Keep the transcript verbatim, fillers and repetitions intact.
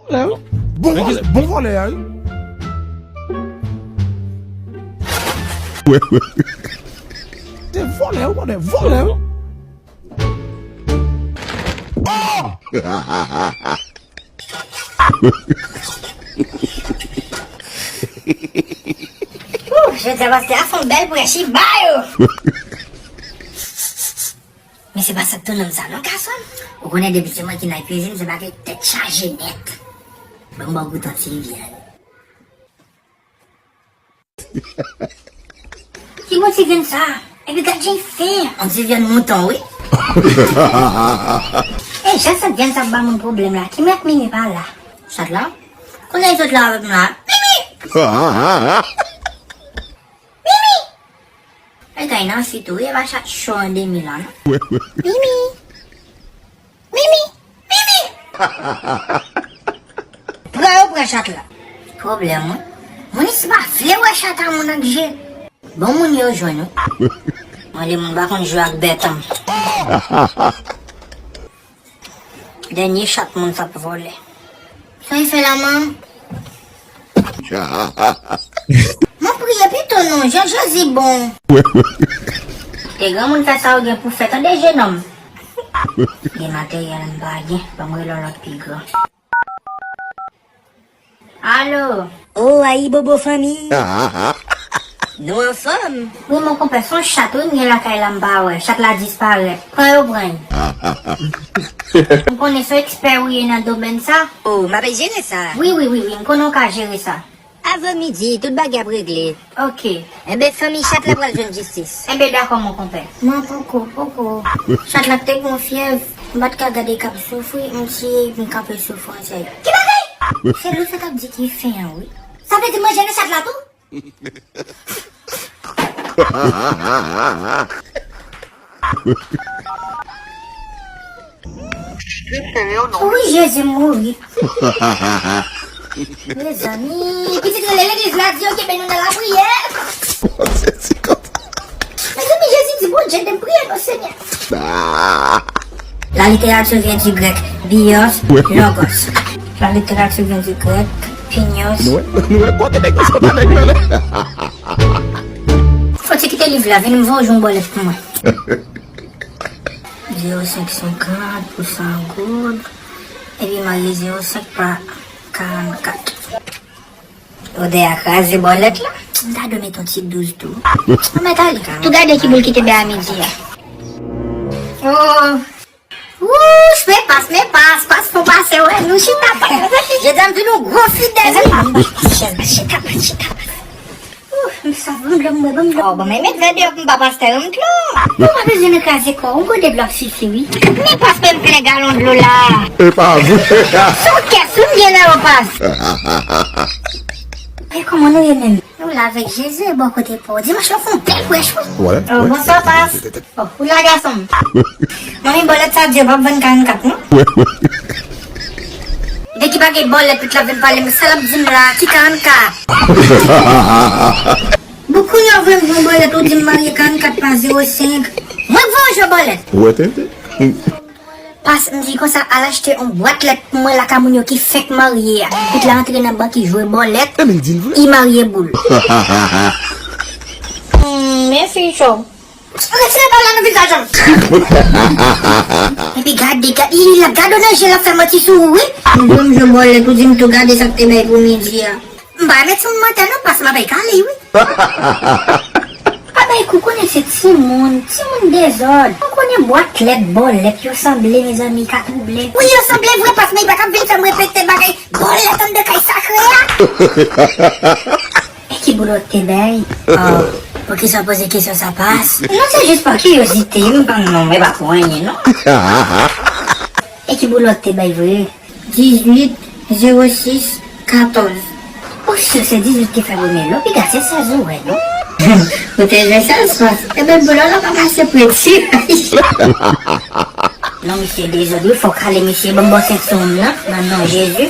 Vòlè, wi. Bon vòlè, bon vòlè a, wi. Se vòlè, wi, vòlè, vòlè, wi. Oh! Ouh, jodi a pastè a fè yon bèl prèch, li ba yo. Men se pa sa k tou nonm sa non, gason. Ou konnen depi se mwen ki nan kwizin, se bagay tèt chaje nèt. Ban m ba w goute yon ti vyann. Ki bon ti vyann sa? Epi gad jan l fen. Yon ti vyann mouton, wi. E jan sèt vyann sa ap ba moun pwoblèm la, ki mèt Mimi pa la? Chat la? Kounye a l sot la avèk m la. Mimi! Mimi! Ay, kay nan fi tou, wi, e pa chat cho an de mil an, non. Mimi! Mimi! Mimi! Pran yo pran chat la. Pwoblèm, wi. Moun isi pa vle wè chat a moun ak je. Bon moun yo jwenn, wi. Mwen, de moun pa konn jwe ak bèt an. Dènye chat moun sa ap vòlè. Sa w fè la, manm? Mwen priye pito non, jan Jezi bon. Te granmoun fè sa ou gen pou fè, tande jenòm. Gen materyèl m pa gen, ban m rele yon lòt pi gran. Alo. Oh, ayibobo fanmi. Nou anfòm? Wi, mon konpè, se yon chat, wi, m gen lakay la, m pa wè. Chat la disparèt. Pran yo, pran l. M konnen se yon ekspè ou ye nan domèn sa. Oh, m ap jere sa. Wi, wi, wi, wi, m konnen w ka jere sa. Avan midi, tout bagay ap regle. Ok. Enben, fanmi chat la pral jwenn jistis. Enben, dakò, mon konpè. Non, poko, poko. Chat la te gon fyèv, m pa t ka gade k ap soufri, m tiye epi m kanpe soufrans li. Ki bagay? Se Lou sa t ap di ki fen an, wi. Sa vle di manje nan chat la tou? Wi, Jezi, m mouri. Mezanmi, pitit rele legliz la, di yo kenbe nou nan lapriyè. Mezanmi, Jezi di, Bondye, de m priye non, Senyè. La littérature vient du grec bios, logos. La littérature vient du grec pinos. Nou wè, nou wè kote nèg yo sot avèk mwen la. Fò ti kite liv la, vin m voye yon bòlèt pou mwen. Zewo senk senkant pou san goud. Epi marye zewo senk pa karannkat. Odè a kraze bòlèt la. M ta dwe met yon ti douz tou. Mwen mèt ale kanmenm. Tou gade ki boul ki te bay a midi a. Oh. Wouch, men pas, men pas, pas fon pase, wè, nou chita pa. Jodi a m vin yon gwo fidèl. Chita, chita, chita. Ouh, m sa, ban m dlo, m bwè, ban m dlo. Oh, bon, men met vè deyò pou m pa pastè, m dlo. Non, pa bezwen nan kraze kò, yon gode dlo ap sifi, wi. Men pas, men m plen galon dlo la. E pa vre. Sou kès, wi, m gen nan yon pas. E kòman nou ye menm? Nou la avèk Jezi, e bò kote pa w. Dimanch lan fè yon bèl prèch, wi. Wè, oh, wè. Bonswa, pas. Oh, ou la, gason m. Manmi, bòlèt sa di yo p ap vann karannkat, non? De ki bagay bòlèt, tout la vin pale m, sa l ap di m la, ki karannkat? Bon, kounye a w voye m yon bòlèt, ou di m marye karannkat pa zewo senk. Mwen k voye w jwe bòlèt. Wè, tenten. Pas, m di konsa, al achte yon bwat lèt pou mwen lakay moun yo ki fèk marye a. Pitit la antre nan bank, li jwe bòlèt, li marye boul. Hmm, men fi cho. Retire bal la nan vizaj an. Epi gade, gade, li la gade w nan je l ap fè manti sou ou, wi. M jwe, m jwe bòlèt, ou di m tou gade sa k te bay pou midi a. M pa mèt sou mantè non, pas m ap bay kale, wi. Pa bay kou, konnen se timoun, timoun dezòd. Ou konnen bwat lèt, bòlèt, yo sanble, mezanmi, ka twouble. Wi, yo sanble vre, pas, men li pa ka vin fè m repete bagay bòlèt anndan kay sakre a. E ki boulòt te bay? Oh, poukisa w poze kesyon sa, pas? Non, se jis pa kiryozite, m pa, non, e pa pou anyen, non. E ki boulòt te bay vre? Dizuit, zewo sis, katòz. Ou si se dizuit ki fè premye lo, piga se sèz ou wè, non? Ou te jwe sèz, pas. Ebyen, boulòt la pa mache preti. Non, misye dezòd, wi, fò kale misye, ban m bò sent sou moun nan, nan non Jezi.